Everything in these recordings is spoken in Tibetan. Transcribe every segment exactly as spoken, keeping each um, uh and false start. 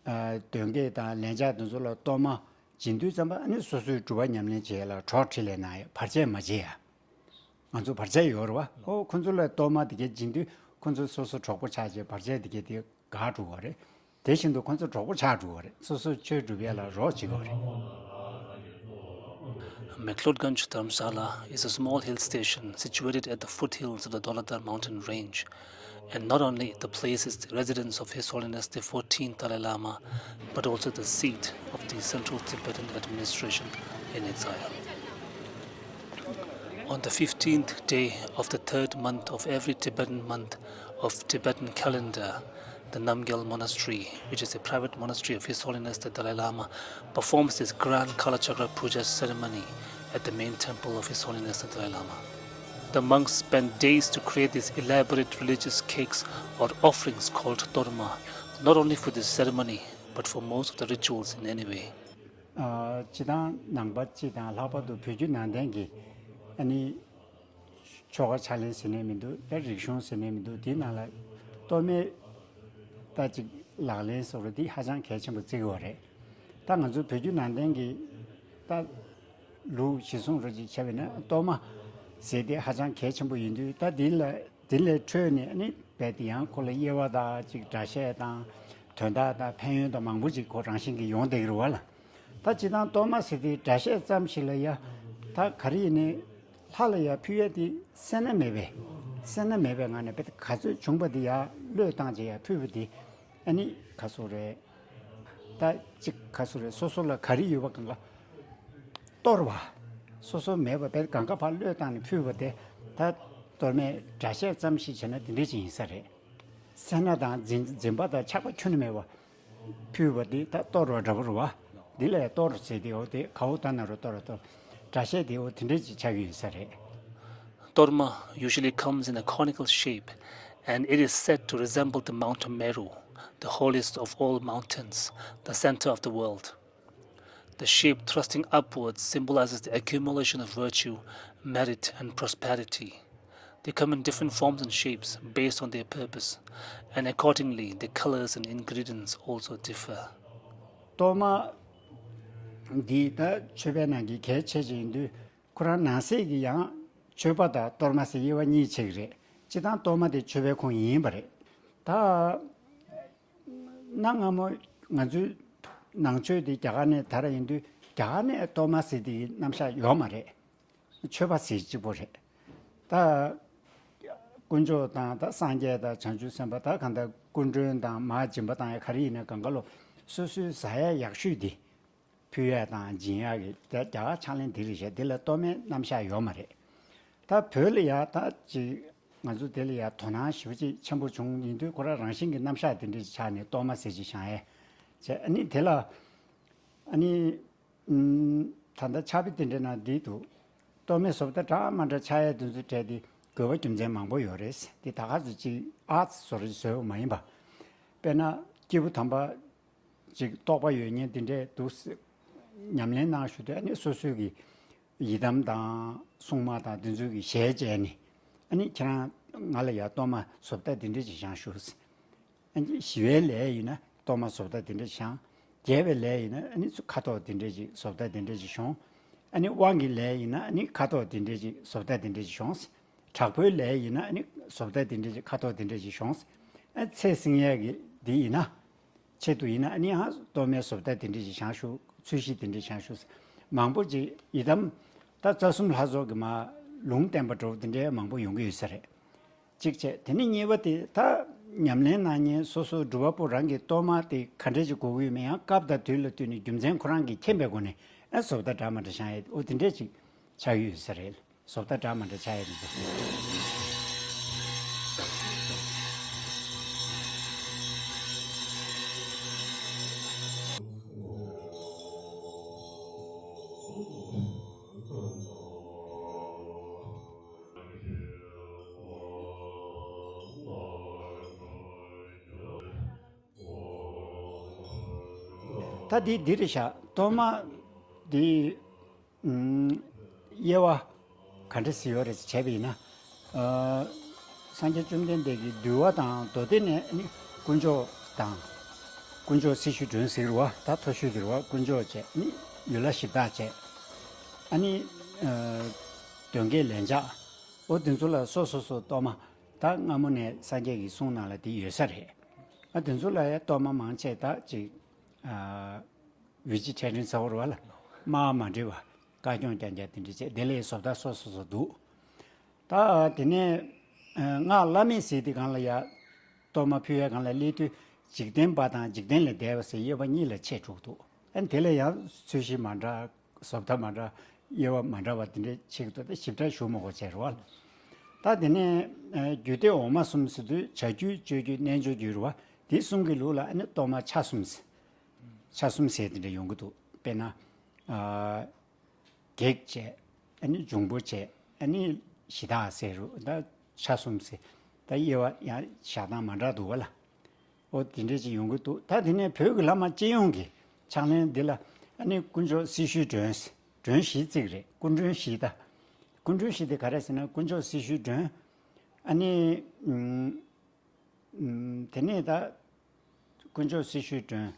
ཨ་གདོན་བགེགས་དང་ལན་ཆགས་དེ་ཚོ་ལ་གཏོར་མ་སྦྱིན་དུས་ཙམ་པ་ཨ་ནི་སོ་སོའི་སྒྲུབ་པ་ཉམས་ལེན་བྱེད་ཡ་ལ་གྲོགས་ཁྲིད་ལས་གནང་ཡ་བར་ཆད་མ་བྱེད་ཡ། ང་ཚོ་བར་ཆད་ཡོད་རེད་བ། ཨོ་ཁོ་ཚོ་ལ་གཏོར་མ་དེ་གས་སྦྱིན་དུས་ཁོ་ཚོ་སོ་སོ་གྲོགས་པོ་ཆགས་བྱས་བར་ཆད་དེ་གས་དེ་འགག་འགྲོ་གི་རེད། དེ་བཞིན་དུ་ཁོ་ཚོ་གྲོགས་པོ་ཆགས་འགྲོ་གི་རེད། སོ་སོ་ཆོས་སྒྲུབ་ཡ་ལ་རོགས་བྱེད་དགོས་རེད། Meklutganj Dharamsala is a small hill station situated at the foothills of the Dhauladhar mountain range. And not only the place is the residence of His Holiness the fourteenth Dalai Lama, but also the seat of the Central Tibetan Administration in exile. On the fifteenth day of the third month of every Tibetan month of Tibetan calendar, the Namgyal Monastery, which is a private monastery of His Holiness the Dalai Lama, performs this grand Kalachakra Puja ceremony at the main temple of His Holiness the Dalai Lama. The monks spend days to create these elaborate religious cakes or offerings called torma, not only for this ceremony, but for most of the rituals in any way. ཨ་སྤྱི་བཏང་ནང་པ་སྤྱི་དང་ལྷག་པར་དུ་བོད་བརྒྱུད་ནང་བསྟན་གྱི་ཨ་ནི་ཆོ་ག་ཕྱག་ལེན་ཟེར་ནས་མི་འདུག་ད་རིག་གཞུང་ཟེར་ནས་མི་འདུག་དེའི་ནང་ལ་གཏོར་མའི་ད་ཅིག་ལག་ལེན་སོགས་རེད། དེ་ཧ་ཅང་གལ་ཆེན་པོ་བརྩི་གི་ཡོད་རེད། ད་ང་ཚོ་བོད་བརྒྱུད་ནང་བསྟན་གྱི་ད་ལུགས་གཞི་བཟུང་རུ་ཅིག་བྱས་པ་ཡིན་ན་གཏོར་མ་ཟེར་དེ་ཧ་ཅང་གལ་ཆེན་པོ་ཡིན་དུས། ད་དེ་ལ་དེ་ལས་འཕྲོས་ནས་ཨ་ནི་རྦད་དེ་ཡང་ཁོ་ལ་དབྱེ་བ་དང་ཅིག་སྒྲ་བཤད་དང་དོན་དག་དང་ཕན་ཡོན་དང་མང་པོ་ཅིག་ཁོ་རང་བཞིན་གྱིས་ཡོང་བསྡད་ཀྱི་རེད་བ་ལ། ད་སྤྱིར་བཏང་གཏོར་མ་ཟེར་དེ་སྒྲ་བཤད་ཙམ་ཞིག་ལ་ཡ་ད་ག་རེ་ཡིན་ནའི་ལྷ་ལ་ཡ་ཕུལ་ཡ་དེ་སེར་སྣ་མེད་པའི་སེར་སྣ་མེད་པའི་ངང་ནས་རྦད་དེ་ག་ཚོད་བྱུང་པ་དེ་ཡ་བློས་བཏང་བྱས་ཡ་ཕུལ་བ་དེ་ཨ་ནི་ག་ཟེར་རེད། ད་ཅིག་ག་ཟེར་རེད། སོ་སོ་ལ་ག་རེ་ཡོད་པ་གང་ག་གཏོར་བ། སོ་སོ་མེད་པ་རྦད་གང་ག་ཕར་བློས་བཏང་ནས་ཕུལ་བ་དེ་ད་གཏོར་མའི་སྒྲ་བཤད་ཙམ་ཞིག་བྱས་ན་དེ་འདྲ་ཅིག་ཡིན་ས་རེད། སེར་སྣ་དང་འཛིན་འཛིན་པ་དང་ཆགས་པ་ཁྱོན་ནས་མེད་པ་ཕུལ་བ་འདི་ད་གཏོར་བ་འདྲ་པོ་རེད་བ། འདི་ལ་གཏོར་ཟེར་དེ་འོ་དེ་གའུ་ད་ན་རོ་གཏོར་གཏོར། སྒྲ་བཤད་དེ་འོ་དེ་འདྲ་ཅིག་ཆགས་ཀྱི་ཡོད་ས་རེད། Torma usually comes in a conical shape, and it is said to resemble the Mount Meru, the holiest of all mountains, the center of the world. The shape thrusting upwards symbolizes the accumulation of virtue, merit, and prosperity. They come in different forms and shapes based on their purpose, and accordingly, the colors and ingredients also differ. གཏོར་མ་འདི་ད་མཆོད་པའི་ནང་གི་གལ་ཆེ་ཆེ་ཡིན་དུས། ཁོ་རང་ནང་གསེས་ཀྱི་ཡང་མཆོད་པ་དང་གཏོར་མ་ཟེར་དབྱེ་བ་གཉིས་ཕྱེ་གི་རེད། སྤྱིར་བཏང་གཏོར་མ་དེ་མཆོད་པའི་ཁོངས་ཡིན་པ་རེད། ད་གནའ་སྔ་མོ་ང་ཚོའི་ནང་ཆོས་དེ་རྒྱ་གར་ནས་དར་ཡིན་དུས། རྒྱ་གར་ནས་གཏོར་མ་ཟེར་དེའི་རྣམ་གཞག་ཡོད་མ་རེད། མཆོད་པ་ཟེར་གཅིག་པོ་རེད། ད་དཀོན་མཆོག་དང་ད་སངས་རྒྱས་དང་བྱང་ཆུབ་སེམས་དཔའ་ད་གང་ལྟར་སྐུ་མགྲོན་དང་མར་སྦྱིན་པ་བཏང་ཡ་ག་རེ་ཡིན་ན་གང་ག་ལོ་སོ་སོའི་ཟ་ཡ་ཡག་ཤོས་དེ་ཕུལ་ཡ་དང་སྦྱིན་ཡ་གི་ད་རྒྱ་གར་ཕྱག་ལེན་དེ་རེད་ཤག་དེ་ལ་གཏོར་མའི་རྣམ་གཞག་ཡོད་མ་རེད། ད་བོད་ལ་ཡ་ད་ཅིག་ང་ཚོ་དེ་ལ་ཡ་དོ་སྣང་ཞེ་པོ་ཅིག་ཆེན་པོ་བྱུང་ཡིན་དུས། ཁོ་རང་རང་བཞིན་གྱི་རྣམ་གཞག་དེ་འདྲ་ཅིག་ཆགས་ནས་གཏོར་མ་ཟེར་ཅིག་བཞེངས་ཡས་བྱས། ཨ་ནི་དེ་ལ་ཨ་ནི་ད་ལྟ་ཕྱག་དཔེ་དེ་འདྲའི་ནང་འདི་འདུག་གཏོར་མའི་བཟོ་ལྟ་འདྲ་མ་འདྲ་ཆགས་ཡས་དེ་ཚོ་གྲས་དེ་དགོས་པ་རྒྱུ་མཚན་མང་པོ་ཡོད་རེད། དེ་ད་ག་ཚོད་ཅིག་ཨརྟ་བཟོ་རེ་བཟོས་པ་མ་ཡིན་པ། དཔེར་ན་སྐྱེས་བུ་དམ་པ་ཅིག་རྟོགས་པ་ཡོད་མཁན་དེ་འདྲས་འདུག་ཟེར། ཉམས་ལེན་གནང་ཞུ་དུས་ཨ་ནི་སོ་སོའི་གི་ཡི་དམ་དང་སྲུང་མ་དང་དེ་ཚོའི་གི་ཞལ་མཇལ་ནས། ཨ་ནི་ཁྱེད་རང་ང་ལ་ཡ་གཏོར་མ་བཟོ་ལྟ་དེ་འདྲས་ཅིག་བཞེངས་ཞུ་ཟེར། ཨ་ནི་ཞི་བའི་ལས་ཡིན་ན་གཏོར་མ་བཟོ་ལྟ་དེ་འདྲས་བཞེངས། རྒྱས་པའི་ལས་ཡིན་ན་ཨ་ནི་ཁ་དོག་དེ་འདྲས་ཅིག་བཟོ་ལྟ་དེ་འདྲས་ཅིག་བཞེངས། ཨ་ནི་དབང་གི་ལས་ཡིན་ན་ཨ་ནི་ཁ་དོག་དེ་འདྲས་ཅིག་བཟོ་ལྟ་དེ་འདྲས་ཅིག་བཞེངས། དྲག་པོའི་ལས་ཡིན་ན་ཨ་ནི་བཟོ་ལྟ་དེ་འདྲས་ཅིག་ཁ་དོག་དེ་འདྲས་ཅིག་བཞེངས། ཨ་ཚེ་བསྲིང་ཡས་ཀྱི་འདི་ཡིན་ན། ཆེད་དུ་ཡིན་ན་ཨ་ནི་ཡང་གཏོར་མའི་བཟོ་ལྟ་དེ་འདྲ་ཞིག་བཞེངས་ཞུ། ཚོས་གཞི་དེ་འདྲ་བཞེངས་ཞུ། མང་པོ་ཅིག་ཡི་དམ་ད་རྩ་གསུམ་ལྷ་ཚོགས་ཀྱི་མར་ལུང་བསྟན་པ་འདྲ་བོ་དེ་འདྲའི་མང་པོ་ཡོང་གི་ཡོད་ས་རེད། གཅིག་བྱས། དེ་ནས་གཉིས་པ་དེ་ད་ཉམས་ལེན་གནང་མཁན་སོ་སོ་སྒྲུབ་པ་པོ་རང་གི་གཏོར་མ་དེ་ག་འདྲ་ཅིག་དགོས་ཀྱི་ཡོད་མེད་ཡང་སྐབས་དང་དུས་ལ་བསྟུན་ནས་རྒྱུ་མཚན་ཁོ་རང་གིས་མཁྱེན་པའི་སྒོ་ནས་ཨ་བཟོ་ལྟ་འདྲ་མ་འདྲ་བཞེངས་ཡས་འོ་དེ་འདྲ་ཅིག་ཆགས་ཀྱི་ཡོད་ས་རེད། བཟོ་ལྟ་འདྲ་མ་འདྲ་ཆགས་ཡོད་འདུག་ད་འདི་འདི་རེད་ཤག་གཏོར་མ་འདི། ཨུམ། དབྱེ་བ་ག་འདྲ་ཟེར་ཡོད་རེད་ཟེར་བྱས་པ་ཡིན་ན། ཨ། སངས་རྒྱས་བཅོམ་ལྡན་འདས་ཀྱིས་འདུལ་བ་དང་མདོ་སྡེ་ནས་ནི་དཀོན་མཆོག་དང་ དཀོན་མཆོག་སྲི་ཞུ་སྒྲོན་ཟེར་བ་ད་མཐོ་ཤོས་དེ་རེད་བ། དཀོན་མཆོག་བྱས་ནི་ཡུལ་ལྷ་གཞི་བདག་བྱས། ཨ་ནི་ཨ་གདོན་བགེགས་ལན་ཆགས། འོ་དེ་ཚོ་ལ་སོ་སོ་སོ་གཏོར་མ། ད་སྔ་མོ་ནས་སངས་རྒྱས་ཀྱི་གསུང་ནང་ལ་དེ་ཡོད་ས་རེད། ཨ་དེ་ཚོ་ལ་ཡང་གཏོར་མ་མང་ཆེ་ད་ཅིག་ཨ་བི་ཇི་ཊེ་རི་ཡན་ཟེར་བ་རེད་བ་ལ། དམར་མ་འདྲེས་པ། དཀར་སྐྱོང་རྐྱང་རྐྱང་དེ་འདྲ་བྱས། དེ་ལས་བཟོ་ལྟ་སོ་སོ་སོ་འདུག་ད་དེ་ནས་ཨ་སྔགས་བླ་མེད་ཟེར་དེ་སྒང་ལ་ཡ། གཏོར་མ་ཕུལ་ཡ་སྒང་ལ་སླེབས་དུས་འཇིག་རྟེན་པ་དང་འཇིག་རྟེན་ལས་འདས་པ་ཟེར་དབྱེ་བ་གཉིས་ལ་ཕྱེ་དྲུག་འདུག་ཨ་དེ་ལ་ཡང་ཚོས་གཞི་མ་འདྲ། བཟོ་ལྟ་མ་འདྲ། དབྱེ་བ་མ་འདྲ་བ་དེ་འདྲས་ཕྱེ་གི་འདུག་ད་ཞིབ་ཕྲ་ཞུ་མི་དགོས་བྱས་རེད་བ། ད་དེ་ནས་ཨ་རྒྱུད་སྡེ་འོག་མ་གསུམ་ཟེར་དུས་བྱ་རྒྱུད་སྤྱོད་རྒྱུད་རྣལ་འབྱོར་རྒྱུད་རེད་བ། དེ་གསུམ་གྱི་ལུགས་ལ་ཨ་ནི་གཏོར་མ་ཆ་གསུམ་ཟེར། ཆ་གསུམ་ཟེར་དེ་འདྲ་ཡོང་གི་འདུག་དཔེར་ན། ཨ། བགེགས་བྱས། ཨ་ནི་འབྱུང་པོ་བྱས། ཨ་ནི་གཞི་བདག་ཟེར་རུ་ད་ཆ་གསུམ་ཟེར། ད་དབྱེ་བ་ཡང་བཞག་སྟངས་མ་འདྲ་འདུག་བ་ལ། འོ་དེ་འདྲས་ཅིག་ཡོང་གི་འདུག་ད་དེ་ནས་བོད་ཀྱི་བླ་མ་སྤྱི་ཡོངས་ཀྱི་ཕྱག་ལེན་འདི་ལ་ཨ་ནི་དཀོན་མཆོག་སྲི་ཞུའི་སྒྲོན། སྒྲོན་བཞི་བརྩིགས་རེད། སྐུ་མགྲོན་བཞི་ད། སྐུ་མགྲོན་བཞི་དེ་ག་རེ་ཟེར་ན་དཀོན་མཆོག་སྲི་ཞུའི་སྒྲོན། ཨ་ནི། ཨུམ། ཨུམ། དེ་ནས་ད། དཀོན་མཆོག་སྲི་ཞུའི་སྒྲོན།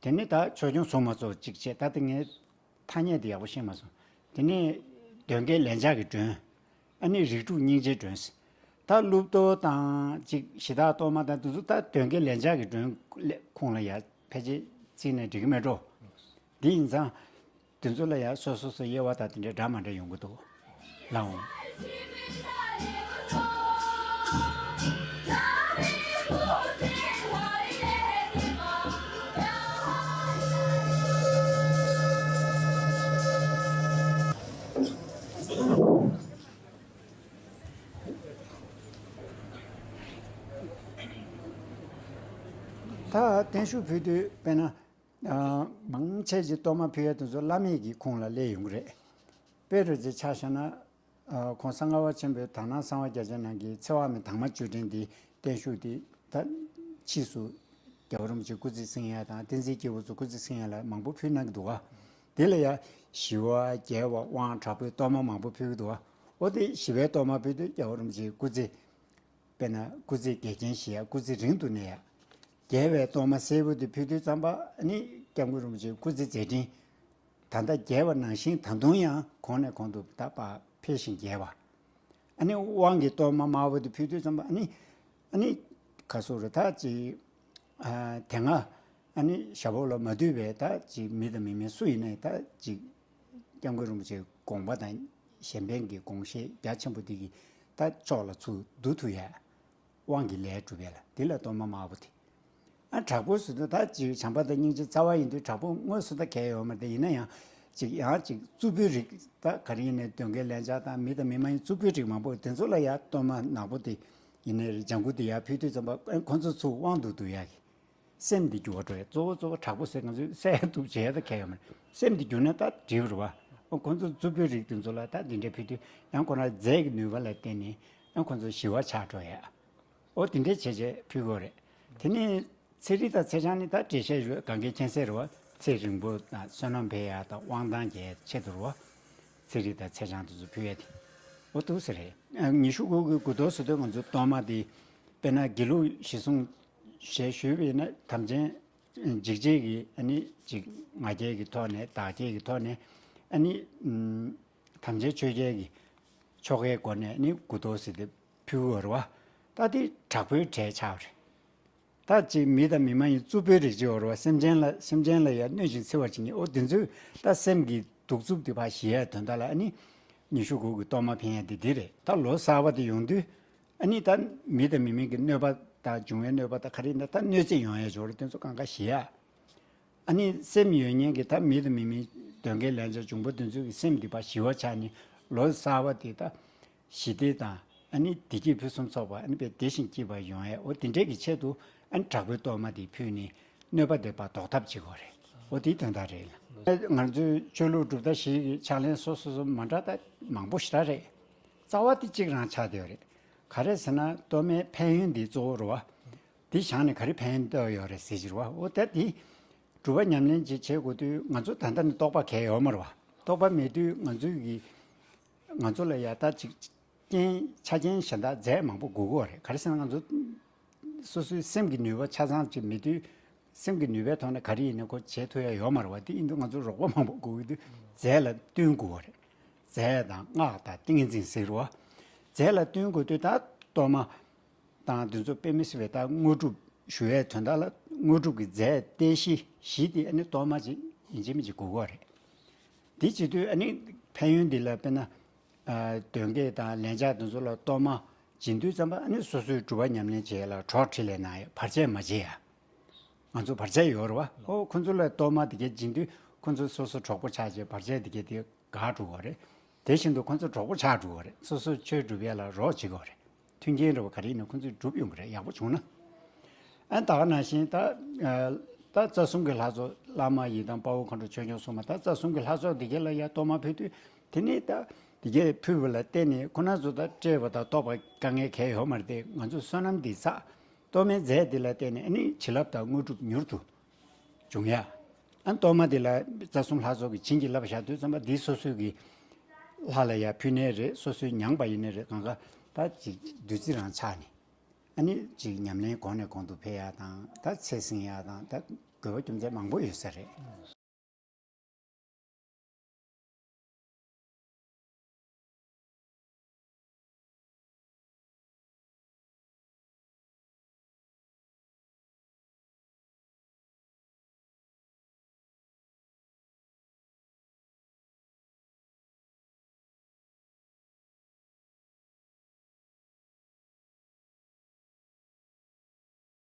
དེ་ནས་ད་ཆོས་སྐྱོང་སྲུང་མ་ཚོ་གཅིག་བྱས། ད་དེ་ངས་ཐ་སྙད་དེ་ཡག་པོ་ཤེས་མ་སོང་། དེ་ནས་གདོན་བགེགས་ལན་ཆགས་ཀྱི་སྒྲོན། ཨ་ནི་རིགས་དྲུག་སྙིང་རྗེའི་སྒྲོན། ད་ཀླུ་གཏོར་དང་གཅིག་གཞི་བདག་གཏོར་མ་དང་དེ་ཚོ་ད་གདོན་བགེགས་ལན་ཆགས་ཀྱི་སྒྲོན་ཁོངས་ལ་ཡ་ཕལ་ཆེར་བརྩིས་ནས་འགྲིག་གི་མེད་འགྲོ། འདི་ཡིན་ཙང་། དེ་ཚོ་ལ་ཡང་སོ་སོ་སོ་དབྱེ་བ་དང་དེ་འདྲའི་འདྲ་མ་འདྲ་ཡོང་གི་འདུག་ལགས་འོང་། ད་བརྟན་བཞུགས་ཕུལ་དུས་དཔེར་ན། ཨ། མང་ཆེ་ཞིག་གཏོར་མ་ཕུལ་ཡ་དེ་ཚོ་བླ་མེད་ཀྱི་ཁོངས་ལ་སླེབས་ཡོང་གི་རེད། དཔེ་རུ་ཅིག་ཆ་བཞག་ན། ཨ། གོང་ས་ལྔ་པ་ཆེན་པོས་དག་སྣང་གསང་བ་རྒྱ་ཆེན་ནང་གི་ཚེ་དབང་མའི་དྭངས་མ་བཅུད་ལྡན་འདི་བརྟན་བཞུགས་འདི་ད་ཕྱིས་སུ་རྒྱལ་བ་རིན་པོ་ཆེ་སྐུ་ཚེ་བསྲིང་ཡ་དང་བསྟན་འཛིན་སྐྱེས་བུ་ཚོ་སྐུ་ཚེ་བསྲིང་ཡ་ལ་མང་པོ་ཕུལ་གནང་གི་འདུག་ག་དེ་ལ་ཡ་ཞི་བ་རྒྱས་པ་དབང་དྲག་པོའི་གཏོར་མ་མང་པོ་ཕུལ་གི་འདུག་ག་འོ་དེ་ཞི་བའི་གཏོར་མ་ཕུལ་དུས་རྒྱལ་བ་རིན་པོ་ཆེའི་སྐུ་ཚེ། དཔེར་ན་སྐུ་ཚེ་རྒྱལ་ཆེན་བཞི་ཡ་སྐུ་ཚེ་རིང་དུ་གནས་ཡ། རྒྱས་པའི་གཏོར་མ་སེར་པོ་དེ་ཕུལ་དུས་ཙམ་པ་ཨ་ནི་སྐྱབས་མགོན་རིན་པོ་ཆེའི་སྐུ་ཚེ་མཛད་འཕྲིན། ད་ལྟ་རྒྱས་པ་ནང་བཞིན་ད་དུང་ཡང་གོང་ནས་གོང་དུ་ད་ཕར་འཕེལ་ཞིང་རྒྱས་པ། ཨ་ནི་དབང་གི་གཏོར་མ་དམར་པོ་དེ་ཕུལ་དུས་ཙམ་པ་ཨ་ནི། ཨ་ནི། ག་སོགས་རེད་ད་ཅིག་ཨ། དེ་སྔ། ཨ་ནི་ཞབས་འོག་ལ་མ་འདུས་པའི་ད་ཅིག་མི་དང་མི་མིན་སུ་ཡིན་ནའི་ད་ཅིག་སྐྱབས་མགོན་རིན་པོ་ཆེའི་དགོངས་པ་དང་གཞན་ཕན་གྱི་དགོངས་བཞེད་རྒྱ་ཆེན་པོ་དེ་གི་ད་ཕྱོགས་ལ་ཚུར་བསྡུ་ཐུབ་ཡ། དབང་གི་ལས་སྒྲུབ་ཡ་ལ་དེ་ལ་གཏོར་མ་དམར་པོ་དེ། ཨ་དྲག་པོ་ཟེར་དུས་ད་ཅིག་བྱམས་པ་དང་སྙིང་རྗེ་རྩ་བ་ཡིན་དུས་དྲག་པོ་དངོས་སུ་ད་གལ་ཡོད་མ་རེད། ཡིན་ན་ཡང་ཅིག་ཡང་ཅིག་རྩུབ་པོའི་རིགས་ད་ག་རེ་ཡིན་ནའི་གདོན་བགེགས་ལན་ཆགས་དང་མི་དང་མི་མ་ཡིན་རྩུབ་པོའི་རིགས་མང་པོ་དེ་ཚོ་ལ་ཡ་གཏོར་མ་ནག་པོ་དེ་ཡིན་ནའི་རེད། ལྗང་ཁུ་དེ་ཡ་ཕུལ་དུས་ཙམ་པ་ཨ་ཁོང་ཚོ་ཚུར་དབང་དུ་བསྡུ་ཡ་གི་སེམས་འདི་འགྱུར་བ་འགྲོ་ཡ། གཙོ་བོ་གཙོ་བོ་དྲག་པོ་ཟེར་ང་ཚོས་བསད་ཐུབ་བྱས་ད་གལ་ཡོད་མ་རེད། སེམས་འདི་འགྱུར་ན་ད་འགྲིག་རེད་བ། ཨོ་ཁོང་ཚོ་རྩུབ་པོའི་རིགས་དེ་ཚོ་ལ་ད་འདི་འདྲ་ཕུལ་དུས་ཡང་ཁོ་རང་རྫས་ཀྱི་ནུས་པ་ལ་བརྟེན་ནས་ཡང་ཁོང་ཚོ་ཞི་བ་ཆགས་འགྲོ་ཡ། ཨོ་དེ་འདྲ་བྱས་བྱས་ཕུལ་དགོས་རེད། དེ་ནས་ཚེ་རིལ་དང་ཚེ་ཆང་ནི་ད་འགྲེལ་བཤད་ཞུ་གང་གའི་མཁྱེན་གསལ་རེད་བ། ཚེ་རིང་པོ་དང་བསོད་ནམས་འཕེལ་ཡ་དང་དབང་ཐང་རྒྱས་ཆེད་དུ་རེད་བ། ཚེ་རིལ་དང་ཚེ་ཆང་དེ་ཚོ་ཕུལ་ཡ་དེ། ཨོ་འདུག་ཟེར་རེད། ཉི་ཤུ་དགུ་གི་དགུ་གཏོར་ཟེར་དུས་ང་ཚོ་གཏོར་མ་དེ། དཔེར་ན་དགེ་ལུགས་གཞི་བཟུང་ཞེས་ཞུས་པ་ཡིན་ན་དམ་ཅན། འཇིགས་བྱེད་ཀྱི་ཨ་ནི་ཅིག་ང་རྒྱལ་གྱི་ཐོག་ནས་བདག་བསྐྱེད་ཀྱི་ཐོག་ནས་ཨ་ནི། ཨུམ། དམ་ཅན་ཆོས་རྒྱལ་གྱི་ཆོ་གའི་སྒོ་ནས་ཨ་ནི་དགུ་གཏོར་ཟེར་ཏེ་ཕུལ་བ་རེད་བ། ད་དེ་དྲག་པོའི་གྲས་ཆགས་པ་རེད། ད་ཅིག་མི་དང་མི་མ་ཡིན་རྩུབ་པོའི་རིགས་ཅིག་ཡོད་རེད་བ། སེམས་ཅན་ལ་སེམས་ཅན་ལ་ཡང་གནོད་ཅིང་འཚེ་བར་བྱེད་མཁན། ཨོ་དེ་ཚོས་ད་སེམས་ཀྱི་གདུག་རྩུབ་དེ་ཕར་ཞི་ཡའི་དོན་དག་ལ་ཨ་ནི་ཉི་ཤུ་དགུ་གི་གཏོར་མ་འཕེན་ཡ་དེ་འདི་རེད། ད་ལོ་གསར་པ་དེ་ཡོང་དུས། ཨ་ནི་ད་མི་དང་མི་མིན་གྱི་གནོད་པ་དང་འབྱུང་བའི་གནོད་པ་དང་ག་རེ་ཡིན་ན་ད་གནོད་འཚེ་ཡོང་ཡ་ཅིག་ཡོད་རེད། དེ་ཚོ་གང་ག་ཞི་ཡ། ཨ་ནི་སེམས་ཡོད་མཁན་གྱི་ད་མི་དང་མི་མིན་གདོན་བགེགས་ལན་ཆགས་འབྱུང་པོ་དེ་ཚོ་གི་སེམས་འདི་པ་ཞི་བ་ཆགས་ནས་ལོ་གསར་པ་དེ་ད་ཞི་བདེ་དང་ཨ་ནི་བདེ་སྐྱིད་ཕུན་སུམ་ཚོགས་པ་ཨ་ནི་དཔེ་བདེ་ཞིང་སྐྱིད་པ་ཡོང་ཡ། འོ་དེ་འདྲས་ཀྱི་ཆེད་དུ་ཨ་ནི་དྲག་པོའི་གཏོར་མ་དེ་ཕུལ་ནས་གནོད་པ་དེ་པ་ཟློག་ཐབས་བྱེད་དགོས་རེད། འོ་དེའི་དོན་དག་རེད། ང་ཚོའི་ཆོས་ལུགས་གྲུབ་མཐའ་བཞི་གི་ཕྱག་ལེན་སོ་སོ་སོ་མ་འདྲ་ད་མང་པོ་ཞེ་དྲག་རེད། རྩ་བ་དེ་གཅིག་རང་ཆགས་བསྡད་ཡོད་རེད། ག་རེ་ཟེར་ན་གཏོར་མའི་ཕན་ཡོན་འདི་གཙོ་བོ་རེད་བ། འདི་བཞག་ནས་ག་རེ་ཕན་ཐོགས་ཡོད་རེད་ཟེར་གྱི་རེད་བ། འོ་ད་འདི་སྒྲུབ་པ་ཉམས་ལེན་ཅིག་བྱེད་དགོས་དུས་ང་ཚོ་ད་ལྟ་ནས་རྟོགས་པ་གང་ཡང་ཡོད་མ་རེད་བ། རྟོགས་པ་མེད་དུས་ང་ཚོའི་གི་ང་ཚོ་ལ་ཡ་ད་ཅིག་རྐྱེན་ཆ་རྐྱེན་གཞན་དག་རྫས་མང་པོ་དགོས་ཀྱི་ཡོད་རེད། ག་རེ་ཟེར་ན་ང་ཚོ་སོ་སོའི་སེམས་ཀྱི་ནུས་པ་ཆ་ཚང་ཅིག་མེད་དུས་ སེམས་ཀྱི་ནུས་པའི་ཐོག་ནས་ག་རེ་ཡིན་ན་ཁོ་བྱེད་ཐུབ་ཡ་ཡོད་མ་རེད་བ། དེ་ཡིན་དུས་ང་ཚོ་རོགས་པ་མང་པོ་དགོས་ཀྱི་འདུག་རྫས་ལ་བསྟུན་དགོས་པ་རེད། རྫས་དང་སྔགས་དང་ཏིང་ངེ་འཛིན་ཟེར་བ། རྫས་ལ་བསྟུན་དགོས་དུས་ད་གཏོར་མ་དང་དེ་ཚོ་དཔེ་མི་སྲིད་པའི་ད་དངོས་གྲུབ་ཞུ་ཡའི་དོན་དག་ལ་དངོས་གྲུབ་ཀྱི་རྫས་རྟེན་གཞི་བཞི་དེ་ཨ་ནི་གཏོར་མ་ཅིག་ཡིན་གཅིག་མིན་གཅིག་དགོས་ཀྱི་རེད། དེ་བྱེད་དུས་ཨ་ནི་ཕན་ཡོན་འདི་ལ་དཔེར་ན། ཨ། གདོན་བགེགས་དང་ལན་ཆགས་དེ་ཚོ་ལ་གཏོར་མ་སྦྱིན་དུས་ཙམ་པ་ཨ་ནི་སོ་སོའི་སྒྲུབ་པ་ཉམས་ལེན་བྱེད་ཡ་ལ་གྲོགས་འཕྲིན་ལས་གནང་ཡ་བར་ཆད་མ་བྱེད་ཡ། ང་ཚོ་བར་ཆད་ཡོད་རེད་བ། ཨོ་ཁོ་ཚོ་ལ་གཏོར་མ་དེ་གས་སྦྱིན་དུས་ཁོ་ཚོ་སོ་སོ་གྲོགས་པོ་ཆགས་བྱས་བར་ཆད་དེ་གས་དེ་འགག་འགྲོ་གི་རེད། དེ་བཞིན་དུ་ཁོ་ཚོ་གྲོགས་པོ་ཆགས་འགྲོ་གི་རེད། སོ་སོ་ཆོས་སྒྲུབ་ཡ་ལ་རོགས་བྱེད་ཀྱི་རེད། མཐུན་རྐྱེན་རེད་བ། ག་རེ་ཡིན་ན་ཁོ་ཚོས་སྒྲུབ་ཡོང་གི་རེད། ཡག་པོ་བྱུང་ན། ཨ་ད་ག་ནང་བཞིན་ད་ཨ་ད་རྩ་གསུམ་གྱི་ལྷ་ཚོགས་བླ་མ་ཡི་དམ་དཔའ་བོ་མཁའ་འགྲོ་ཆོས་སྐྱོང་སྲུང་མ། ད་རྩ་གསུམ་གྱི་ལྷ་ཚོགས་འདི་གས་ལ་ཡ་གཏོར་མ་ཕུལ་དུས་དེ་ནས་ད་འདི་གས་ཕུལ་བ་ལ་བརྟེན་ནས་ཁོ་ན་ཚོ་ད་བཀྲེས་པ་དང་ལྟོགས་པ་དཀའ་ངལ་གང་ཡང་ཡོད་མ་རེད་དེ། ང་ཚོ་བསོད་ནམས་འདི་བསགས། གཏོར་མའི་རྫས་འདི་ལ་བརྟེན་ནས་ཨ་ནི་བྱིན་རླབས་དང་དངོས་གྲུབ་མྱུར་དུ་འབྱུང་ཡ། ཨ་གཏོར་མ་འདི་ལ་རྩ་གསུམ་ལྷ་ཚོགས་ཀྱིས་བྱིན་གྱིས་བརླབས་བཞག་དུས་ཙམ་པ་འདི་སོ་སོའི་གི་ལྷ་ལ་ཡ་ཕུལ་ནའི་རེད། སོ་སོའི་མྱངས་པ་ཡིན་ནའི་རེད། གང་ག་ད་ཅིག་བདུད་རྩི་རང་ཆགས་ནས་ཨ་ནི་ཅིག་ཉམས་ལེན་གོང་ནས་གོང་དུ་འཕེལ་ཡ་དང་ད་ཚེ་བསྲིང་ཡ་དང་ད་དགོས་པ་རྒྱུ་མཚན་མང་པོ་ཡོད་ས་རེད།